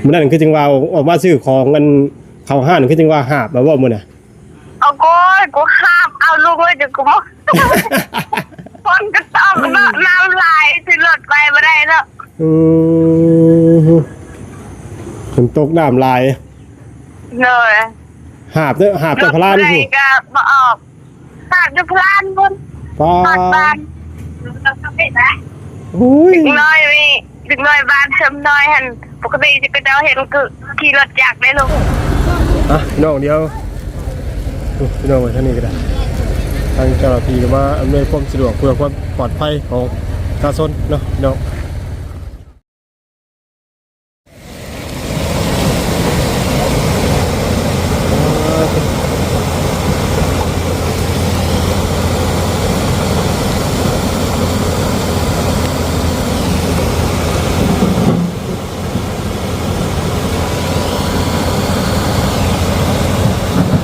ມື້ນັ້ນຄືຈັ່ງວ່າອອກມາຊື້ຂອງ ອັນ ເຂົ້າຮ້ານ ຄືຈັ່ງວ່າຫາບແລ້ວບໍ່ມື້ນະ? ໂອ້ຍ ກູຫາບເອົາລູກເອີຍ ຈະກູ ຝົນກໍຕົກເນາະ ນ້ຳຫຼາຍ ຊິລົດໄປບໍ່ໄດ້ເນາະ. ອືມ ຝົນຕົກ ນ້ຳຫຼາຍ. ໂດຍ ຫາບເດີ ຫາບຈາກພະລານພຸ້ນ ກໍບໍ່ອອກ ຫາບຢູ່ພະລານພຸ້ນ. ປາດ ຮອດບ້ານ. ໂອ້ຍ ເດັກນ້ອຍນີ້ ເດັກນ້ອຍບ້ານເຊີມນ້ອຍຫັ້ນ ປົກກະຕິຊິເຂົາເຈົ້າເຫັນຄືຂີ່ລົດຈັກເດ້ລູກ. ອ່ະ ພີ່ນ້ອງ ດຽວ ໂອ້ ພີ່ນ້ອງ ໄປທາງນີ້ກໍໄດ້ ທາງເຈົ້າໜ້າທີ່ກໍມາອຳນວຍຄວາມສະດວກເພື່ອຄວາມປອດໄພຂອງປະຊາຊົນເນາະ ພີ່ນ້ອງ.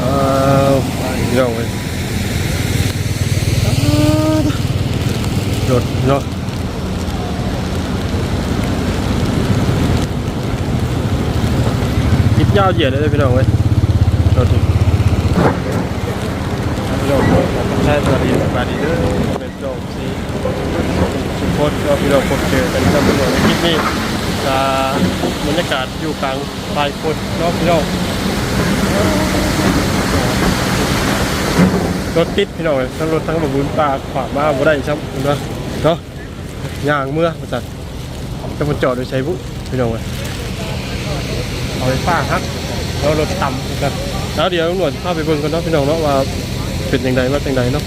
ອ້າວ ພີ່ນ້ອງເອີຍ ລົດເນາະ ຕິດຍາວຢຽດເລີຍພີ່ນ້ອງເອີຍ ລົດນີ້. ພີ່ນ້ອງ ທັກທາຍສະບາຍດີ ສະບາຍດີເດີ ເປັນ ສອງ ສີ່ ທຸກຄົນເນາະ ພີ່ນ້ອງ ພົບເຈີກັນກັບພີ່ນ້ອງໃນຄລິບນີ້. ກະບັນຍາກາດຢູ່ກາງປ່າຝົນເນາະ ພີ່ນ້ອງ ລົດຕິດພີ່ນ້ອງເອີຍ ທັງລົດທັງບັກບຸນປ່າຂວາງມາບໍ່ໄດ້ຊ້ຳເນາະ ເນາະ ຍ່າງເມືອວ່າຊັ້ນ. ຈັກເພິ່ນຈອດຢູ່ໃສບຸ ພີ່ນ້ອງເອີຍ ເສົາໄຟຟ້າຫັກ ແລ້ວລົດຕຳວ່າຊັ້ນ. ແລ້ວດຽວຕຳຫຼວດພາໄປເບິ່ງກ່ອນເນາະ ພີ່ນ້ອງເນາະ ວ່າເປັນຈັ່ງໃດ ມາຈັ່ງໃດເນາະ.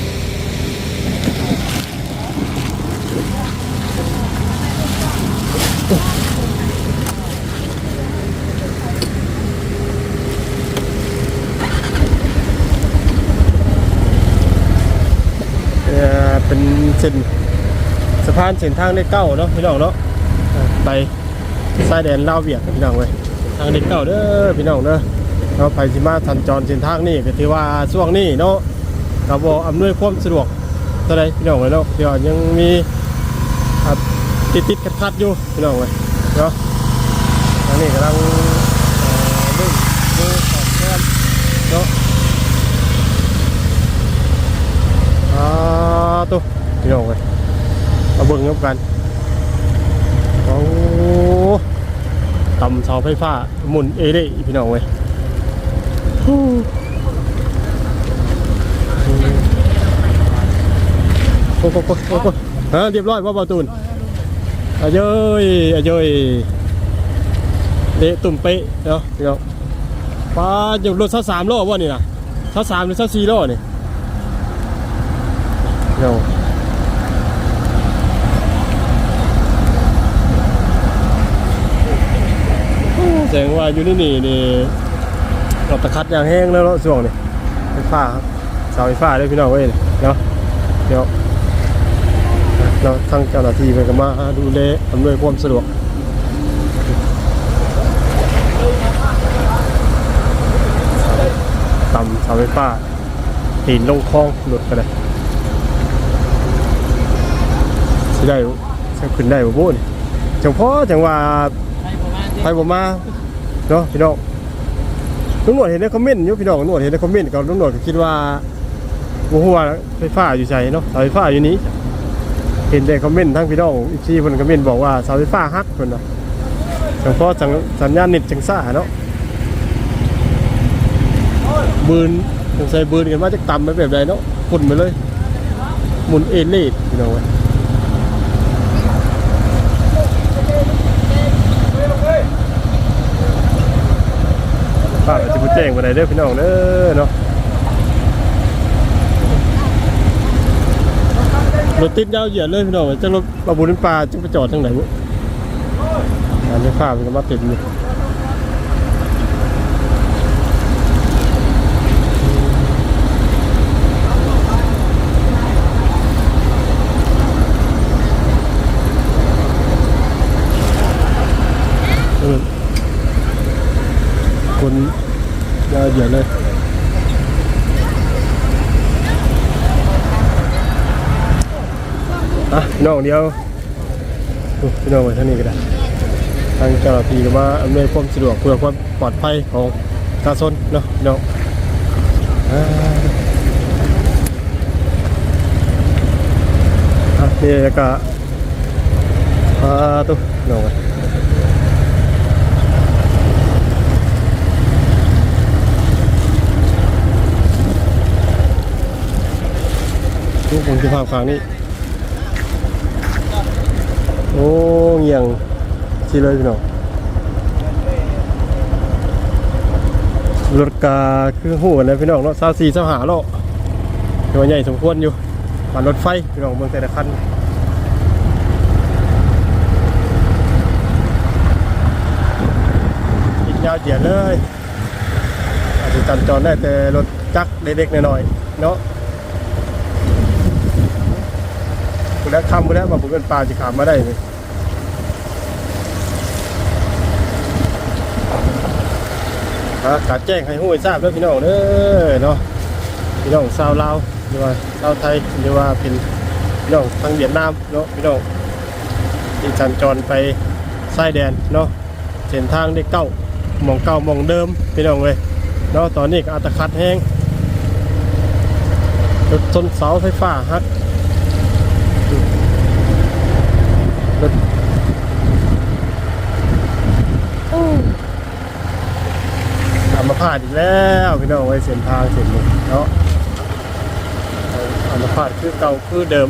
ເປັນເສັ້ນສະພານເສັ້ນທາງເລກເກົ້າເນາະ ພີ່ນ້ອງເນາະ ໄປຊາຍແດນລາວຫວຽດ ພີ່ນ້ອງເອີຍ. ທາງເລກເກົ້າເດີ ພີ່ນ້ອງເດີ ເນາະ ໃຜຊິມາສັນຈອນເສັ້ນທາງນີ້ ກໍຖືວ່າຊ່ວງນີ້ເນາະ ກໍບໍ່ອຳນວຍຄວາມສະດວກເທົ່າໃດ ພີ່ນ້ອງເອີຍເນາະ ທີ່ວ່າຍັງມີ ອ່າ ຕິດໆຂັດໆຢູ່ ພີ່ນ້ອງເອີຍເນາະ. ທາງນີ້ກຳລັງ ເອີ ເບິ່ງ ເບິ່ງຂອບແຄມເນາະ. ອ່າ ໂຕ ພີ່ນ້ອງເອີຍ ມາເບິ່ງນຳກັນ. ໂອ້ ຕຳເສົາໄຟຟ້າ ໝຸ່ນເອເລ່ ພີ່ນ້ອງເອີຍ. ໂອ້ ໂອ້ ໂອ້ ຮະ ຮຽບຮ້ອຍບໍ່ ບ່າວຕູນ? ອາເຢີຍ ອາເຢີຍ ເລະຕຸ່ມເປະເນາະ ພີ່ນ້ອງ. ປາດ ລົດຊາວສາມລໍ້ບໍ່ນີ້ນະ? ຊາວສາມຫຼືຊາວສີ່ລໍ້ນີ້? ໂອ້ ແສດງວ່າຢູ່ໃນນີ້ນີ້ ລົດຕະຂັດຢ່າງແຮງແລ້ວເນາະ ຊ່ວງນີ້ ໄຟຟ້າ ເສົາໄຟຟ້າເດີ ພີ່ນ້ອງເອີຍເນາະ. ດຽວເນາະ ທາງເຈົ້າໜ້າທີ່ເພິ່ນກໍມາດູແລອຳນວຍຄວາມສະດວກ ຕຳເສົາໄຟຟ້າ ປີນລົງຄອງ ລົດກໍໄດ້ ຊິໄດ້ບໍ່ ຊິຂຶ້ນໄດ້ບໍ່ບຸນີ້? ຈັ່ງພໍ ຈັ່ງວ່າໃຜບໍ່ມາເນາະ ພີ່ນ້ອງ. ລຸງໜວດເຫັນໃນຄອມເມັນຢູ່ ພີ່ນ້ອງ ລຸງໜວດເຫັນໃນຄອມເມັນ ກໍລຸງໜວດກໍຄິດວ່າ ບໍ່ຮູ້ວ່າໄຟຟ້າຢູ່ໃສເນາະ ເສົາໄຟຟ້າຢູ່ນີ້. ເຫັນແຕ່ຄອມເມັນ ທາງພີ່ນ້ອງເອັຟຊີເພິ່ນຄອມເມັນບອກວ່າເສົາໄຟຟ້າຫັກເພິ່ນວ່າ ສະເພາະສັນ ສັນຍານເນັດຈັ່ງຊ້າເນາະ. ບືນ ສົງໄສບືນກັນມາຈາກຕຳໄປແບບໃດເນາະ ພຸ້ນໄປເລີຍ ໝຸ່ນເອເລດ ພີ່ນ້ອງເອີຍ. ພາບອາດຈະບໍ່ແຈ້ງປານໃດເດີ ພີ່ນ້ອງເດີເນາະ. ລົດຕິດຍາວຢຽດເລີຍ ພີ່ນ້ອງເອີຍ ຈັກລົດ ວ່າບຸນປ່າ ຈະໄປຈອດທາງໃດບຸ? ອັນນີ້ພາບກໍມາເຕັມຢູ່ ເອີ ຄົນຍາວຢຽດເລີຍ. ອ່ະ ພີ່ນ້ອງ ດຽວ ໂອ້ ພີ່ນ້ອງ ໄປທາງນີ້ກໍໄດ້ ທາງເຈົ້າໜ້າທີ່ກໍມາອຳນວຍຄວາມສະດວກເພື່ອຄວາມປອດໄພຂອງປະຊາຊົນເນາະ ເນາະ. ອ່າ ອ່ະ ນີ້ກໍ ອ່າ ໂຕ ເນາະ ເບິ່ງສະພາບຂ້າງນີ້. ໂອ້ ງຽງຊີ້ເລີຍພີ່ນ້ອງ. ລົດກະຄືຮູ້ກັນແຫຼະພີ່ນ້ອງເນາະ ຊາວສີ່ ຊາວຫ້າລໍ້ ຖືວ່າໃຫຍ່ສົມຄວນຢູ່. ປານລົດໄຟພີ່ນ້ອງ ເບິ່ງແຕ່ລະຄັນ ຕິດຍາວຈຽດເລີຍ. ອາດຊິສັນຈອນໄດ້ແຕ່ລົດຈັກເລັກໆນ້ອຍໆເນາະ. ພຸ້ນແຫຼະ ຄ່ຳພຸ້ນແຫຼະ ວ່າບໍ່ແມ່ນປ່າຊິຂ້າມມາໄດ້ນີ້. ອ່າ ກະແຈ້ງໃຫ້ຮູ້ໃຫ້ຊາບເດີພີ່ນ້ອງເດີເນາະ ພີ່ນ້ອງຊາວລາວ ຫຼືວ່າຊາວໄທ ຫຼືວ່າເປັນພີ່ນ້ອງທາງຫວຽດນາມເນາະ ພີ່ນ້ອງທີ່ສັນຈອນໄປຊາຍແດນເນາະ. ເສັ້ນທາງເລກເກົ້າ ໝ່ອງເກົ່າໝ່ອງເດີມພີ່ນ້ອງເອີຍເນາະ. ຕອນນີ້ກໍອາດຕະຂັດແຮງ ລົດຊົນເສົາໄຟຟ້າຫັກ ລົດ ໂອ້ ອຳມະພາດອີກແລ້ວພີ່ນ້ອງເອີຍ ເສັ້ນທາງເສັ້ນນີ້ເນາະ. ອຳມະພາດຄືເກົ່າຄືເດີມ.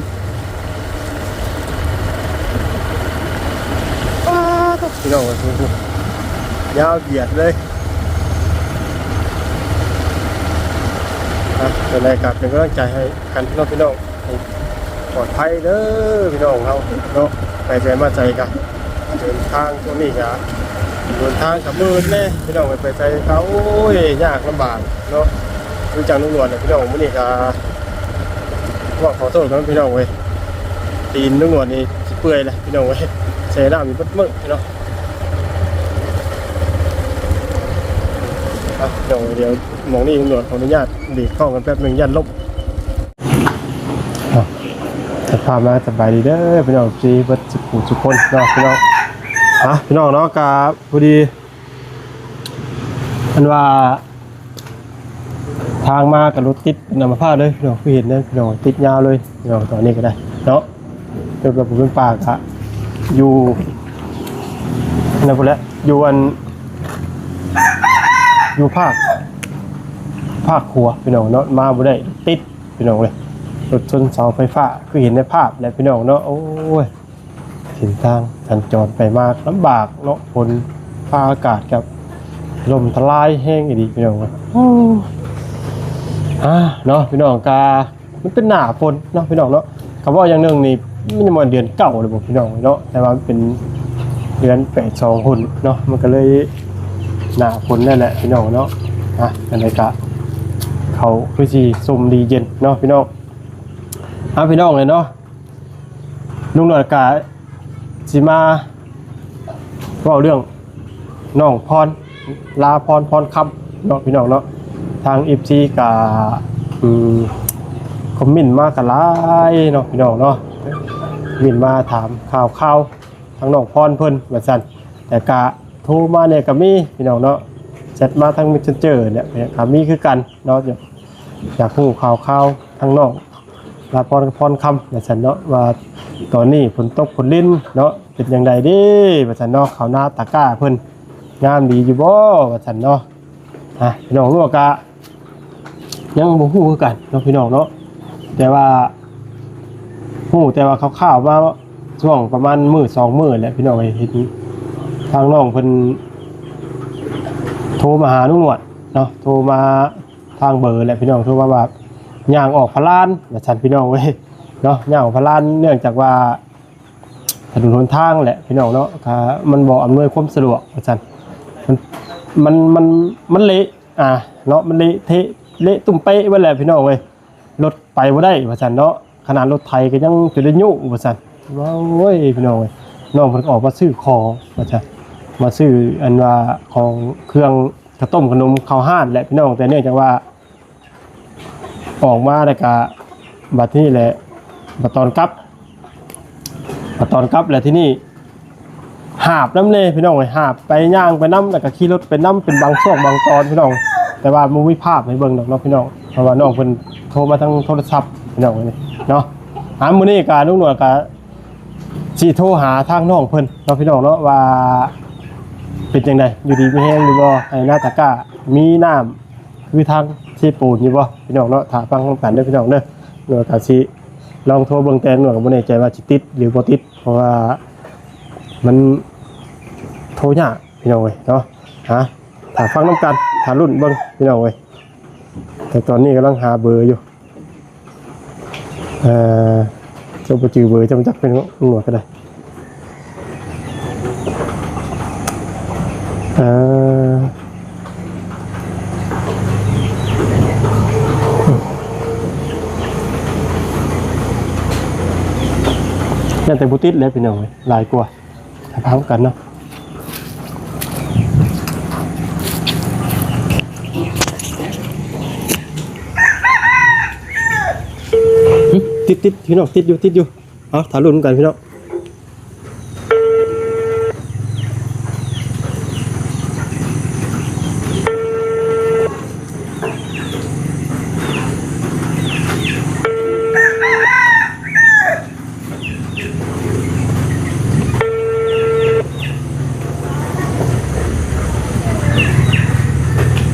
ປ້າດ ພີ່ນ້ອງເອີຍ ຍາວຢຽດເລີຍ. ອ່ະ ຈັ່ງໃດກໍເປັນກຳລັງໃຈໃຫ້ກັນເນາະ ພີ່ນ້ອງ ໃຫ້ປອດໄພເດີພີ່ນ້ອງເຮົາເນາະ. ໄປໃສມາໃສກໍເດີນທາງຊ່ວງນີ້ກໍ ເດີນທາງກໍມືດແດ່ພີ່ນ້ອງເອີຍ ໄປໃສກໍ ໂອ້ຍ ຍາກລຳບາກເນາະ. ຄືຈັ່ງລຸງໜວດແຫຼະພີ່ນ້ອງ ມື້ນີ້ກໍ ຕ້ອງຂໍໂທດນຳພີ່ນ້ອງເອີຍ ຕີນລຸງໜວດນີ້ຊິເປື່ອຍແຫຼະພີ່ນ້ອງເອີຍ ແຊ່ນ້ຳຢູ່ເບິດມື້ເນາະ. ອ່ະ ພີ່ນ້ອງ ດຽວໝ່ອງນີ້ລຸງໜວດຂໍອະນຸຍາດເບຣກກ້ອງກັນແປັບໜຶ່ງ ຢ້ານລົ້ມ. ອ່ະ ພາມາສະບາຍດີເດີພີ່ນ້ອງ ເອັຟຊີ ເບິດສຸຂູສຸຄົນເນາະ ພີ່ນ້ອງ. ອ່ະ ພີ່ນ້ອງເນາະ ກະພໍດີ ອັນວ່າ ທາງມາກໍລົດຕິດເປັນອຳມະພາດເລີຍພີ່ນ້ອງ ຄືເຫັນເດີພີ່ນ້ອງ ຕິດຍາວເລີຍພີ່ນ້ອງ ຕອນນີ້ກໍໄດ້ເນາະ. ເປັນວ່າຜູ້ເປັນປ່າກໍຢູ່ນັ້ນພຸ້ນແຫຼະ ຢູ່ອັນ ຢູ່ພາກ ພາກຂົວພີ່ນ້ອງເນາະ ມາບໍ່ໄດ້ ຕິດພີ່ນ້ອງເອີຍ. ລົດຊົນເສົາໄຟຟ້າ ຄືເຫັນໃນພາບແຫຼະພີ່ນ້ອງເນາະ. ໂອ້ຍ ເສັ້ນທາງສັນຈອນໄປມາລຳບາກເນາະ ຝົນຟ້າອາກາດກໍລົມທະລາຍແຮງອີ່ຫຼີພີ່ນ້ອງເອີຍ. ໂອ້ ອ່າ ເນາະ ພີ່ນ້ອງ ກະມັນເປັນໜ້າຝົນເນາະ ພີ່ນ້ອງເນາະ. ຄຳເວົ້າຢ່າງໜຶ່ງນີ້ ມັນຍັງບໍ່ເດືອນເກົ້າເລີຍບໍ່ພີ່ນ້ອງເນາະ ແຕ່ວ່າມັນເປັນເດືອນແປດ ສອງພຸ້ນເນາະ ມັນກໍເລີຍໜ້າຝົນນັ້ນແຫຼະພີ່ນ້ອງເນາະ. ອ່ະ ຈັ່ງໃດກະ ເຂົາຄືຊິຊົມດີເຢັນເນາະ ພີ່ນ້ອງ. ອ່ະ ພີ່ນ້ອງເອີຍເນາະ ລຸງໜວດກະຊິມາເວົ້າເລື່ອງນ້ອງພອນ ລາພອນ ພອນຄຳເນາະ ພີ່ນ້ອງເນາະ. ທາງເອັຟຊີກະ ອືມ ຄອມເມັນມາກະຫຼາຍເນາະ ພີ່ນ້ອງເນາະ ຄອມເມັນມາຖາມຂ່າວໆ ທາງນ້ອງພອນເພິ່ນວ່າຊັ້ນ. ແຕ່ກະໂທມາແດ່ກະມີ ພີ່ນ້ອງເນາະ ແຊັດມາທາງເມສເຊັນເຈີນີ້ກະມີຄືກັນເນາະ. ຢາກ ຢາກຮູ້ຂ່າວຄາວທາງນ້ອງລາພອນ ພອນຄຳວ່າຊັ້ນເນາະ ວ່າຕອນນີ້ຝົນຕົກຝົນລິນເນາະ ເປັນຈັ່ງໃດເດ້ວ່າຊັ້ນເນາະ ເຂົ້ານາຕາກ້າເພິ່ນງາມດີຢູ່ບໍ່ວ່າຊັ້ນເນາະ. ອ່ະ ພີ່ນ້ອງ ລູກກະຍັງບໍ່ຮູ້ຄືກັນເນາະ ພີ່ນ້ອງເນາະ ແຕ່ວ່າຮູ້ແຕ່ວ່າຄ່າວໆ ມາຊ່ວງປະມານມື້ສອງມື້ແຫຼະ ພີ່ນ້ອງເອີຍ. ເຫັນທາງນ້ອງເພິ່ນໂທມາຫາລຸງໜວດເນາະ ໂທມາ ທາງເບີແຫຼະພີ່ນ້ອງ ຄືວ່າ ວ່າຍ່າງອອກພະລານວ່າຊັ້ນພີ່ນ້ອງເອີຍເນາະ ຍ່າງອອກພະລານ ເນື່ອງຈາກວ່າຖະໜົນຫົນທາງແຫຼະພີ່ນ້ອງເນາະ ກະມັນບໍ່ອຳນວຍຄວາມສະດວກວ່າຊັ້ນ ມັນ ມັນ ມັນ ມັນເລະ ອ່າ ເນາະ ມັນເລະເທະ ເລະຕຸ້ມເປະເບິດແຫຼະພີ່ນ້ອງເອີຍ. ລົດໄປບໍ່ໄດ້ວ່າຊັ້ນເນາະ ຂະໜາດລົດໄຖກໍຍັງຈົນໄດ້ໂຍກວ່າຊັ້ນ. ວ້າວ ໂອ້ຍ ພີ່ນ້ອງເອີຍ ນ້ອງເພິ່ນກໍອອກມາຊື້ຂອງວ່າຊັ້ນ ມາຊື້ອັນວ່າຂອງເຄື່ອງ ເຂົ້າຕົ້ມຂະໜົມເຂົ້າຮ້ານແຫຼະພີ່ນ້ອງ ແຕ່ເນື່ອງຈາກວ່າອອກມາແລ້ວກະ ບັດນີ້ແຫຼະ ບັດຕອນກັບ ບັດຕອນກັບແລ້ວທີນີ້ ຫາບນຳແດ່ພີ່ນ້ອງເອີຍ ຫາບໄປ ຍ່າງໄປນຳ ແລ້ວກໍຂີ່ລົດໄປນຳ ເປັນບາງຊ່ວງບາງຕອນພີ່ນ້ອງ. ແຕ່ວ່າບໍ່ມີພາບໃຫ້ເບິ່ງດອກເນາະພີ່ນ້ອງ ເພາະວ່ານ້ອງເພິ່ນໂທມາທາງໂທລະສັບພີ່ນ້ອງເອີຍເນາະ. ອ່າ ມື້ນີ້ກໍລຸງໜວດກໍຊິໂທຫາທາງນ້ອງເພິ່ນເນາະພີ່ນ້ອງເນາະ ວ່າເປັນຈັ່ງໃດ ຢູ່ດີມີແຮງຢູ່ບໍ່ ໄຮ່ນາຕາກ້າ ມີນ້ຳ ຄືທາງເຊໂປນຢູ່ບໍ່ພີ່ນ້ອງເນາະ. ຖ້າຟັງນຳກັນເດີພີ່ນ້ອງເດີ. ໜວດກໍຊິລອງໂທເບິ່ງ ແຕ່ໜວດກໍບໍ່ແນ່ໃຈວ່າຊິຕິດຫຼືບໍ່ຕິດ ເພາະວ່າມັນໂທຍາກພີ່ນ້ອງເອີຍເນາະ. ຫາ ຖ້າຟັງນຳກັນ ຖ້າລຸ້ນເບິ່ງພີ່ນ້ອງເອີຍ. ແຕ່ຕອນນີ້ກຳລັງຫາເບີຢູ່. ເອີ ເຈົ້າບໍ່ຈື່ເບີ ເຈົ້າບໍ່ຈັກເປັນຕຳຫຼວດກໍໄດ້. ເອີ ຢ້ານແຕ່ບໍ່ຕິດແຫຼະພີ່ນ້ອງເອີຍ ຫຼາຍກວ່າ. ຖ້າພາກັນເນາະ ຫຶ ຕິດໆ ພີ່ນ້ອງ ຕິດຢູ່ ຕິດຢູ່. ເອົາ ຖ້າລຸ້ນນຳກັນພີ່ນ້ອງ.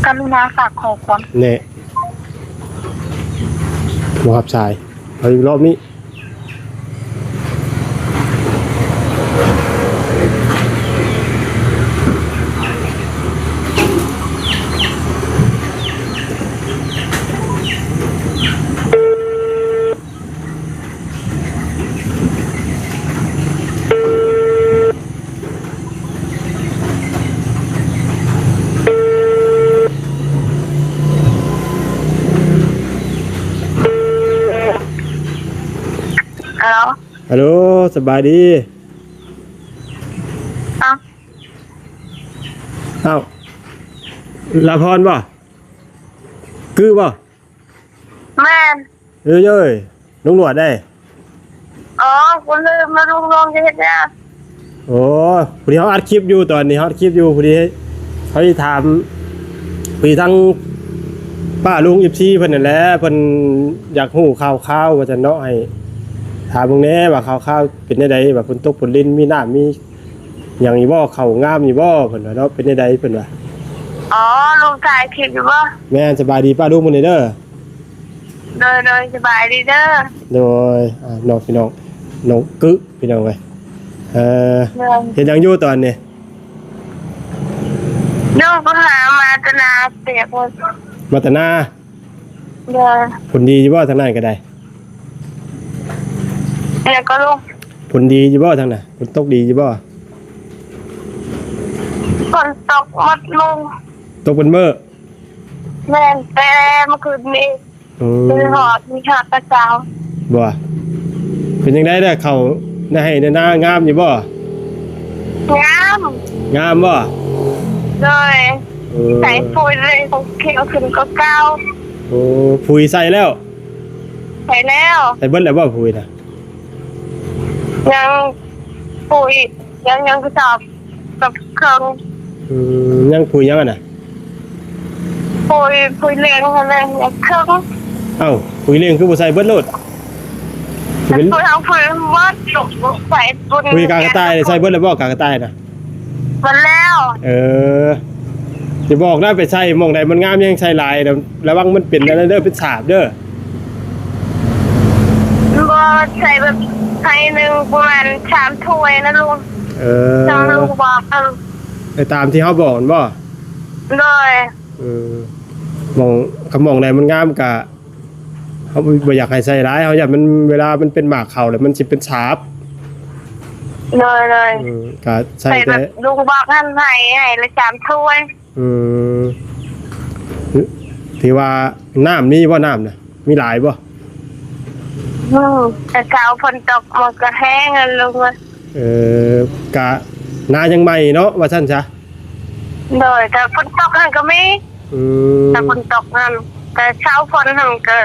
ກະລຸນາຝາກຂໍ້ຄວາມ ແນ່ ບໍ່ຮັບສາຍ. ເອົາອີກລອບນີ້. ຮັລໂຫຼ ຮັລໂຫຼ ສະບາຍດີ. ອ້າວ ອ້າວ ລາພອນບໍ່? ຄືບໍ່? ແມ່ນ. ເອີຍ ເອີຍ ລຸງຫຼວດເດ້. ອໍ ກູລືມວ່າລຸງຫຼວດຈະເຮັດຫຍັງ. ໂອ້ ພໍດີເຮົາອັດຄລິບຢູ່ ຕອນນີ້ເຮົາອັດຄລິບຢູ່ ພໍດີເຮົາຊິຖາມ ພໍດີທາງປ້າລຸງ ເອັຟຊີ ເພິ່ນນັ້ນແຫຼະ ເພິ່ນຢາກຮູ້ຂ່າວຄາວວ່າຊັ້ນເນາະ ໃຫ້ຖາມເບິ່ງແດ່ວ່າຂ່າວຄາວເປັນແນວໃດ ວ່າຝົນຕົກຝົນລິນ ມີນ້ຳມີ ຫຍັງຢູ່ບໍ່? ເຂົ້າງາມຢູ່ບໍ່? ເພິ່ນວ່າເນາະ ເປັນແນວໃດເພິ່ນວ່າ. ອໍ ລຸງຖ່າຍຄລິບຢູ່ບໍ່? ແມ່ນ. ສະບາຍດີປ້າລຸງມື້ນີ້ເດີ. ໂດຍ ໂດຍ ສະບາຍດີເດີ. ໂດຍ ອ່າ ນ້ອງ ພີ່ນ້ອງ ນ້ອງກຶ ພີ່ນ້ອງເອີຍ. ເອີ ໂດຍ ເຮັດຫຍັງຢູ່ຕອນນີ້? ລູກຫາມາແຕ່ນາ ເປີກ ມາແຕ່ນາ. ໂດຍ ຜົນດີຢູ່ບໍ່ທາງນັ້ນກໍໄດ້? ແລ້ວກໍລູກ ຜົນດີຢູ່ບໍ່ທາງນັ້ນ? ຝົນຕົກດີຢູ່ບໍ່? ຝົນຕົກໝົດມື້ ຕົກເປັນມື້. ແມ່ນ ແຕ່ເມື່ອຄືນນີ້. ອືມ ຄືຮອດ ມີຮອດແຕ່ເຊົ້າ. ບໍ່ ເປັນຈັ່ງໃດແດ່ ເຂົ້າໃນໄຮ່ໃນນາງາມຢູ່ບໍ່? ງາມ. ງາມບໍ່? ໂດຍ. ເອີ ໃສ່ປຸ໋ຍເລີຍ ຂຽວຂຶ້ນກວ່າເກົ່າ. ໂອ້ ປຸ໋ຍໃສ່ແລ້ວ? ໃສ່ແລ້ວ. ໃສ່ເບິດແລ້ວບໍ່ປຸ໋ຍນະ? ຍັງປຸ໋ຍ ຍັງ ຍັງກະສອບກັບເຄິ່ງ. ອືມ ຍັງປຸ໋ຍຫຍັງຫັ້ນນະ? ປຸ໋ຍ ປຸ໋ຍເຫຼັງຫັ້ນແຫຼະ ຍັງເຄິ່ງ. ເອົ້າ ປຸ໋ຍເຫຼັງຄືບໍ່ໃສ່ເບິດໂລດ? ປຸ໋ຍເຮົາປຸ໋ຍໝົດ ໃສ່ປຸ໋ຍ ປຸ໋ຍກາກະຕ່າຍໃສ່ເບິດແລ້ວບໍ່? ກາກະຕ່າຍນະ ໝົດແລ້ວ. ເອີ ຢ່າບອກນະ ໄປໃສ່ໝ່ອງໃດມັນງາມແຮງໃສ່ຫຼາຍ ລະວັງມັນເປັນອັນນັ້ນເດີ ເປັນສາບເດີ. ບໍ່ ໃສ່ແບບໄຮ່ໜຶ່ງປະມານສາມຖ້ວຍນະລຸງ. ເອີ ຕາມທີ່ລຸງບອກ ເອີ ໄປຕາມທີ່ເຮົາບອກຫັ້ນບໍ່? ໂດຍ. ເອີ ໝ່ອງ ຄັນໝ່ອງໃດມັນງາມກະ ເຮົາບໍ່ຢາກໃຫ້ໃສ່ຫຼາຍ ເຮົາຢ້ານມັນ ເວລາມັນເປັນໝາກເຂົ້າແລ້ວມັນຊິເປັນສາບ. ໂດຍ ໂດຍ. ເອີ ກະໃສ່ ໃຫ້ແບບ ແຕ່ ລຸງບອກຫັ້ນ ໃຫ້ ໃຫ້ລະສາມຖ້ວຍ. ອືມ ຖືວ່ານ້ຳມີບໍ່? ນ້ຳນະ ມີຫຼາຍບໍ່? ອືມ ແຕ່ເຊົ້າຝົນຕົກມັນກໍແຫ້ງຫັ້ນ ລຸງເອີຍ. ເອີ ກະນາຍັງໃໝ່ເນາະ ວ່າຊັ້ນຊະ. ໂດຍ ແຕ່ຝົນຕົກຫັ້ນກໍມີ. ອືມ ແຕ່ຝົນຕົກຫັ້ນ ແຕ່ເຊົ້າຝົນຫັ້ນກໍ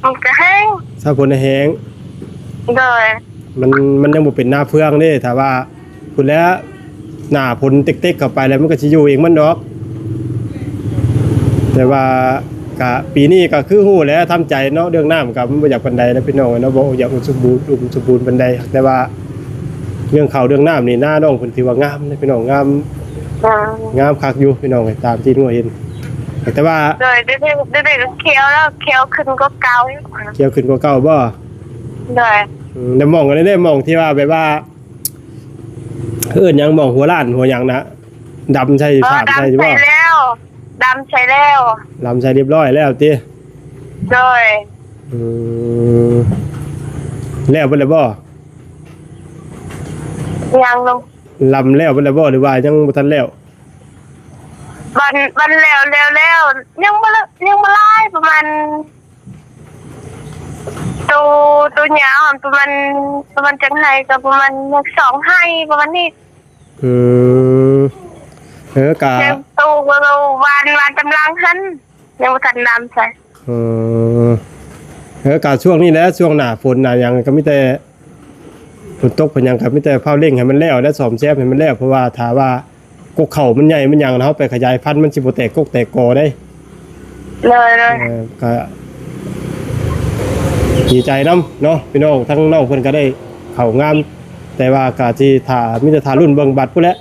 ມັນກໍແຫ້ງ ເຊົ້າຝົນແຫ້ງ. ໂດຍ. ມັນ ມັນຍັງບໍ່ເປັນນາເຟືອງເດ້ ຖ້າວ່າພຸ້ນແຫຼະ ໜ້າຝົນເຕັກໆເຂົ້າໄປແລ້ວ ມັນກໍຊິຢູ່ເອງມັນດອກ. ແຕ່ວ່າກະປີນີ້ກໍຄືຮູ້ແຫຼະ ທຳໃຈເນາະ ເລື່ອງນ້ຳກໍມັນບໍ່ຢາກປານໃດແຫຼະພີ່ນ້ອງເອີຍເນາະ, ບໍ່ຢາກອຸດົມສົມບູນ ອຸດົມສົມບູນປານໃດ. ແຕ່ວ່າເລື່ອງເຂົ້າເລື່ອງນ້ຳນີ້ ນານ້ອງເພິ່ນຖືວ່າງາມເດ້ພີ່ນ້ອງ, ງາມ ງາມ ງາມຄັກຢູ່ພີ່ນ້ອງເອີຍ ຕາມທີ່ນ້ອງເຫັນ. ແຕ່ວ່າ ໂດຍ ດຽວນີ້ ດຽວນີ້ກໍຂຽວແລ້ວ ຂຽວຂຶ້ນກວ່າເກົ່າອີກ. ຂຽວຂຶ້ນກວ່າເກົ່າບໍ່? ໂດຍ. ອືມ ແລ້ວໝ່ອງອັນນີ້ເດ້ ໝ່ອງທີ່ວ່າແບບວ່າ ເອີ້ນຫຍັງ ໝ່ອງຫົວລ້ານຫົວຫຍັງນະ ດຳໃສ່ ເອີ ສາມໃສ່ຢູ່ບໍ່? ດຳໃສ່ແລ້ວ ດຳໃສ່ແລ້ວ ດຳໃສ່ຮຽບຮ້ອຍແລ້ວຕິ? ໂດຍ. ອືມ ແລ້ວເບິດແລ້ວບໍ່? ຍັງ ລຳແລ້ວເບິດແລ້ວບໍ່ ຫຼືວ່າຍັງບໍ່ທັນແລ້ວ? ບັນ ບັນແລ້ວ ແລ້ວ ແລ້ວ ຍັງບໍ່ ຍັງບໍ່ຫຼາຍ ປະມານ ໂຕ ໂຕຍາວຫັ້ນປະມານ ປະມານຈັກໄຮ່ ກໍປະມານສອງໄຮ່ປະມານນີ້. ອືມ ເອີ ກະ ແຕ່ໂຕກໍຫວ່ານ ຫວ່ານກຳລັງຫັ້ນ ຍັງບໍ່ທັນນຳໃສ່. ເອີ ເອີ ກະຊ່ວງນີ້ແຫຼະ ຊ່ວງໜ້າຝົນໜ້າຫຍັງ ກໍມີແຕ່ຝົນຕົກເປັນຫຍັງ ກໍມີແຕ່ຟ້າວເລັ່ງໃຫ້ມັນແລ້ວ ແລະ ສ້ອມແຊມໃຫ້ມັນແລ້ວ ເພາະວ່າຖ້າວ່າ ກົກເຂົ້າມັນໃຫຍ່ມັນຫຍັງ ເຮົາໄປຂະຫຍາຍພັນ ມັນຊິບໍ່ແຕກກົກແຕກກໍເດ້. ໂດຍ ໂດຍ ເອີ ກະດີໃຈນຳເນາະພີ່ນ້ອງ, ທາງນ້ອງເພິ່ນກະໄດ້ເຂົ້າງາມ ແຕ່ວ່າກະຊິຖ້າ ມີແຕ່ຖ້າລຸ້ນເບິ່ງບັດພຸ້ນແຫຼະ.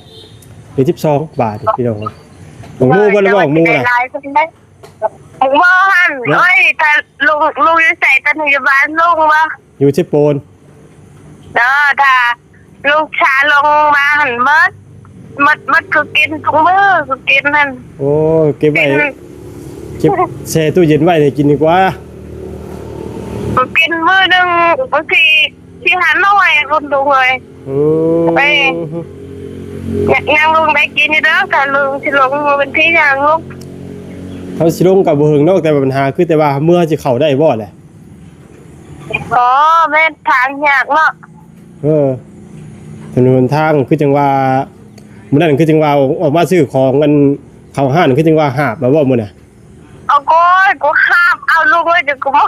ເປັນສິບສອງບາດພີ່ນ້ອງ. ໝາກໂມເບິດແລ້ວບໍ່? ໝາກໂມນະ? ບໍ່ຫັ້ນ ເນາະ ໂອ້ຍ ຖ້າລຸງ ລຸງຢູ່ໃສ? ຕອນນີ້ຢູ່ບ້ານລຸງບໍ່? ຢູ່ເຊໂປນ. ເດີ ຖ້າລູກຊາລົງມາຫັ້ນໝົດ ໝົດ ໝົດຄືກິນທຸກມື້ ຄືກິນຫັ້ນ. ໂອ້ ເກັບໄວ້ ເກັບແຊ່ຕູ້ເຢັນໄວ້ໃຫ້ກິນດີກວ່າ. ກິນມື້ໜຶ່ງບາງທີສີ່ຫ້າໜ່ວຍພຸ້ນລຸງເອີຍ. ອືມ ໄປ ຍາງ ຍາງລົງໄດ້ກິນຢູ່ເດີ ຖ້າລົງ ຊິລົງມື້ວັນທີຍາງລົງ. ເຮົາຊິລົງກໍບໍ່ເຖິງດອກ ແຕ່ວ່າບັນຫາຄື ແຕ່ວ່າເມືອຊິເຂົ້າໄດ້ບໍ່ແຫຼະ? ອໍ ແມ່ນທາງຍາກເນາະ. ເອີ ຖະໜົນຫົນທາງຄືຈັ່ງວ່າ ມື້ນັ້ນຄືຈັ່ງວ່າອອກມາຊື້ຂອງ ອັນ ເຂົ້າຮ້ານ ຄືຈັ່ງວ່າຫາບແລ້ວບໍ່ມື້ນະ? ເອົາ ໂອ້ຍ ກູຫາບເອົາລູກເອີຍ ຈະກູບໍ່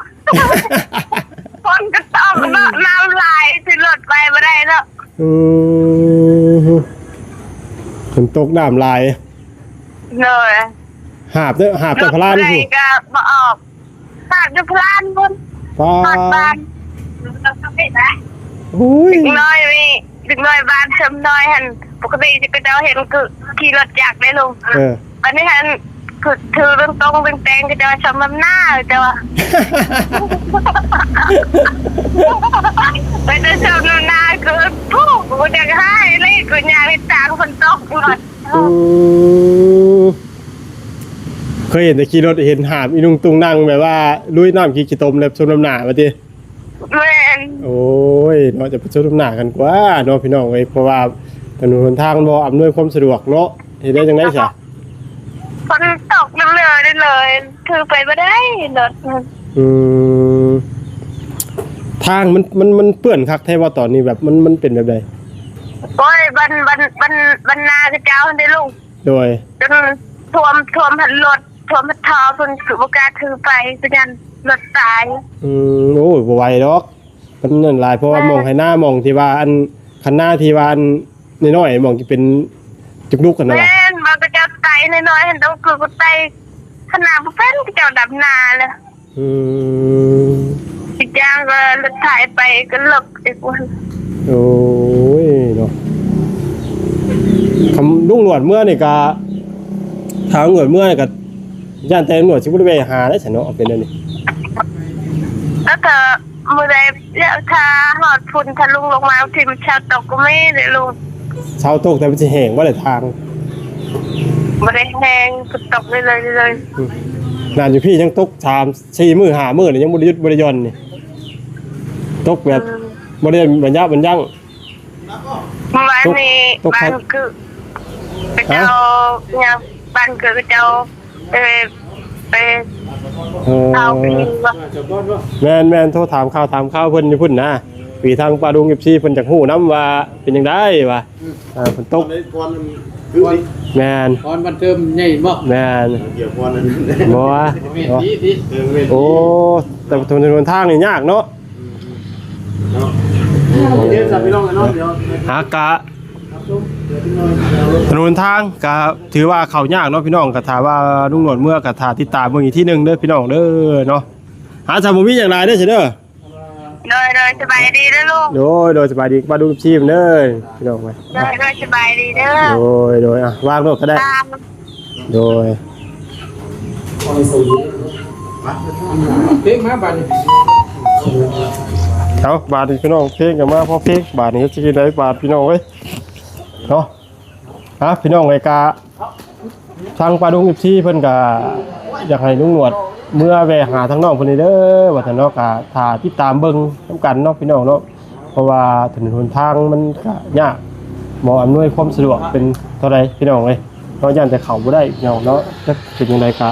ຝົນກໍຕົກເນາະ ນ້ຳຫຼາຍ ຊິລົດໄປບໍ່ໄດ້ເນາະ. ອືມ ຝົນຕົກນ້ຳຫຼາຍ. ໂດຍ ຫາບເດີ ຫາບແຕ່ພະລານພຸ້ນ ກໍບໍ່ອອກ ຫາບຢູ່ພະລານພຸ້ນ. ປາ ຮອດບ້ານ. ໂອ້ຍ ເດັກນ້ອຍນີ້ ເດັກນ້ອຍບ້ານເຊີມນ້ອຍຫັ້ນ ປົກກະຕິເຂົາເຈົ້າເຫັນຄືຂີ່ລົດຈັກເດ້ລຸງ. ເອີ ບັດນີ້ຫັ້ນ ຄືຖືເລື່ອງຕົງເລື່ອງແຕງ ເຂົາເຈົ້າວ່າສົມນ້ຳໜ້າ ເຂົາເຈົ້າວ່າ ໄປແຕ່ສົມນ້ຳໜ້າ ຄືຜູ້ ກູຢາກຮ້າຍເລີຍ ກູຍ່າງໃນທາງຝົນຕົກ. ອືມ ເຄີຍເຫັນແຕ່ຂີ່ລົດ ເຫັນຫາບອີນຸ່ງຕຸງນັ່ງ ແບບວ່າລຸຍນ້ຳຂີ້ ຂີ້ຕົມ ແບບສົມນ້ຳໜ້າວ່າຕິ? ແມ່ນ. ໂອ້ຍ ເນາະ ຈະໄປສົມນ້ຳໜ້າກັນກວ່າເນາະ ພີ່ນ້ອງເອີຍ ເພາະວ່າຖະໜົນຫົນທາງບໍ່ອຳນວຍຄວາມສະດວກເນາະ ເຮັດໄດ້ຈັ່ງໃດຊະ? ຝົນຕົກເລື້ອຍໆ ເລື້ອຍໆ ຖືໄປບໍ່ໄດ້ລົດ. ອືມ ທາງມັນ ມັນ ມັນເປື້ອນຄັກແທ້ບໍ່ຕອນນີ້ ແບບມັນ ມັນເປັນແບບໃດ? ໂອ້ຍ ບັນ ບັນ ບັນ ບັນນາຂະເຈົ້າຫັ້ນເດ້ລຸງ. ໂດຍ ຈົນຖ້ວມ ຖ້ວມຮອດລົດ ຖ້ວມຮອດທໍ່ ເພິ່ນຄືບໍ່ກ້າຖືໄປ ຄືຢ້ານລົດຕາຍ. ອືມ ໂອ້ຍ ບໍ່ໄຫວດອກ ມັນນັ້ນຫຼາຍ ເພາະວ່າ ແມ່ນ ໝ່ອງໄຮ່ນາ ໝ່ອງທີ່ວ່າ ອັນ ຄັນນາທີ່ວ່າ ອັນ ນ້ອຍໆ ໝ່ອງທີ່ເປັນຈຸກລຸກຫັ້ນນະ. ແມ່ນ ບາງຂະເຈົ້າໄຕນ້ອຍໆ ຫັ້ນຕ້ອງຄືໄຕ ຄັນນາບໍ່ເປັນ ຂະເຈົ້າດຳນາແຫຼະ. ອືມ ອີກຢ່າງກໍລົດໄຖໄປກໍເລິກອີກ. ໂອ້ຍເນາະ ຄັນລຸງໜວດເມືອນີ້ກໍ ຖ້າລຸງໜວດເມືອນີ້ກໍ ຢ້ານແຕ່ລຸງໜວດຊິບໍ່ໄດ້ແວ່ຫາໄດ້ຊັ້ນເນາະ ເປັນແນວນີ້. ແລ້ວກໍມື້ໃດ ຖ້າຮອດພຸ້ນ ຖ້າລຸງລົງມາ ບາງທີມັນເຊົາຕົກກໍມີເດ້ລຸງ. ເຊົາຕົກ ແຕ່ມັນຊິແຫ້ງບໍ່ລະທາງ? ບໍ່ໄດ້ແຫ້ງ ຕົກເລື້ອຍໆ ເລື້ອຍໆ. ອືມ ຂະໜາດຢູ່ພີ້ຍັງຕົກສາມສີ່ມື້ຫ້າມື້ນີ້ ຍັງບໍ່ໄດ້ຢຸດບໍ່ໄດ້ຢ່ອນນີ້ ຕົກແບບ ອືມ ບໍ່ໄດ້ບັນຍະບັນຍັງ. ເມື່ອວານນີ້ ຕົກ ຕົກ ບ້ານຄື ເຂົາເຈົ້າ ຫະ? ຫຍັງ ບ້ານຄືເຂົາເຈົ້າ ເອີ ໄປ ເອີ ເອົາໄປຍິງບໍ່? ແມ່ນໆ ໂທຖາມຂ່າວຖາມຄາວເພິ່ນຢູ່ພຸ້ນນະ ຄືທາງປ້າລຸງ ເອັຟຊີ ເພິ່ນຢາກຮູ້ນຳວ່າເປັນຈັ່ງໃດວ່າ ອືມ ອ່າ ຝົນຕົກ ພອນ ພອນ ຄື ແມ່ນ ພອນວັນເທີມໃຫຍ່ບໍ່? ແມ່ນ ດຽວພອນນັ້ນ ບໍ່ ບໍ່ແມ່ນ ເນາະ ດີໆ ເອີ ແມ່ນ ໂອ້ ແຕ່ຖະໜົນຫົນທາງນີ້ຍາກເນາະ. ເນາະ ໂອເຄ ຊັ້ນພີ່ນ້ອງເນາະ ດຽວ ຫາກະ ຖະໜົນທາງກໍຖືວ່າເຂົ້າຍາກເນາະພີ່ນ້ອງ ກໍຖ້າວ່າລຸງໜວດເມືອກໍຖ້າຕິດຕາມເບິ່ງອີກທີໜຶ່ງເດີພີ່ນ້ອງເດີເນາະ. ຫາ ຖ້າບໍ່ມີຫຍັງຫຼາຍເດີ ເດີ. ໂດຍ ໂດຍ ສະບາຍດີເດີລູກ. ໂດຍ ໂດຍ ສະບາຍດີ ມາດູຊີມເດີພີ່ນ້ອງເອີຍ. ໂດຍ ໂດຍ ສະບາຍດີເດີ. ໂດຍ ໂດຍ ອ່ະ ວາງໂລດກໍໄດ້. ອ່າ ໂດຍ ເພງມາບາດນີ້. ເອົາ ບາດນີ້ພີ່ນ້ອງ ເພງກໍມາພໍເພງ ບາດນີ້ເຮັດຊິໄດ້ບາດພີ່ນ້ອງເອີຍເນາະ. ອ່ະ ພີ່ນ້ອງເອີຍ ກະທາງປ້າລຸງ ເອັຟຊີ ເພິ່ນກະຢາກໃຫ້ລຸງໜວດເມືອແວ່ຫາທາງນ້ອງເພິ່ນນີ້ເດີ ວ່າຊັ້ນເນາະ. ກະຖ້າຕິດຕາມເບິ່ງນຳກັນເນາະພີ່ນ້ອງເນາະ ເພາະວ່າຖະໜົນຫົນທາງມັນກະຍາກ ບໍ່ອຳນວຍຄວາມສະດວກເປັນເທົ່າໃດພີ່ນ້ອງເອີຍເນາະ. ຢ້ານແຕ່ເຂົ້າບໍ່ໄດ້ພີ່ນ້ອງເນາະ ຈັກເປັນຈັ່ງໃດກະ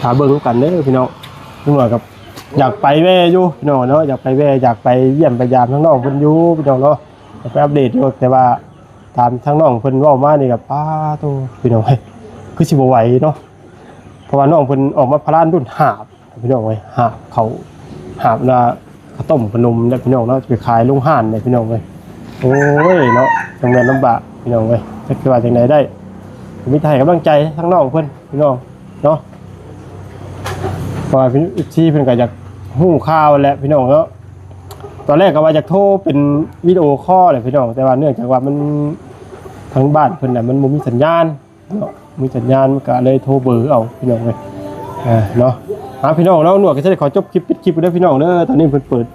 ຖ້າເບິ່ງນຳກັນເດີພີ່ນ້ອງ. ລຸງໜວດກໍຢາກໄປແວ່ຢູ່ພີ່ນ້ອງເນາະ ຢາກໄປແວ່ ຢາກໄປຢ້ຽມໄປຢາມທາງນ້ອງເພິ່ນຢູ່ພີ່ນ້ອງເນາະ ຢາກໄປອັບເດດຢູ່ ແຕ່ວ່າ ຕາມທາງນ້ອງເພິ່ນເວົ້າມານີ້ກໍ ປາໂທ້ ພີ່ນ້ອງເອີຍ ຄືຊິບໍ່ໄຫວເນາະ ເພາະວ່ານ້ອງເພິ່ນອອກມາພາລານດຸ້ນຫາບ ພີ່ນ້ອງເອີຍ ຫາບເຂົ້າ ຫາບນະ ເຂົ້າຕົ້ມຂະໜົມແຫຼະພີ່ນ້ອງເນາະ ຈະໄປຂາຍໂລງຮ້ານແຫຼະພີ່ນ້ອງເອີຍ. ໂອ້ຍເນາະ ຈັ່ງແມ່ນລຳບາກພີ່ນ້ອງເອີຍ ຈັກຊິວ່າຈັ່ງໃດໄດ້ ກໍມີແຕ່ໃຫ້ກຳລັງໃຈທາງນ້ອງເພິ່ນພີ່ນ້ອງເນາະ ເພາະວ່າເອັຟຊີ ເພິ່ນກໍຢາກຮູ້ຂ່າວແຫຼະພີ່ນ້ອງເນາະ. ຕອນແລກກໍວ່າຢາກໂທເປັນວິດີໂອຄໍແຫຼະພີ່ນ້ອງ ແຕ່ວ່າເນື່ອງຈາກວ່າມັນ ທາງບ້ານເພິ່ນນະ ມັນບໍ່ມີສັນຍານເນາະ ມີສັນຍານມັນກໍເລີຍໂທເບີເອົາພີ່ນ້ອງເອີຍ ເນາະ. ອ່າ ພີ່ນ້ອງເນາະ ໜວດກໍຈະໄດ້ຂໍຈົບຄລິບ ປິດຄລິບໄວ້ເດີພີ່ນ້ອງເດີ. ຕອນນີ້ເພິ່ນເປີດ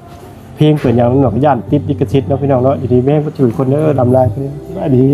ເພງເປີດຫຍັງ ໜວດກໍຢ້ານຕິດລິຂະສິດເນາະພີ່ນ້ອງເນາະ. ຢູ່ດີມີແຮງເບິດທຸກຄົນເດີ ລຳລາຍ ສະບາຍດີ.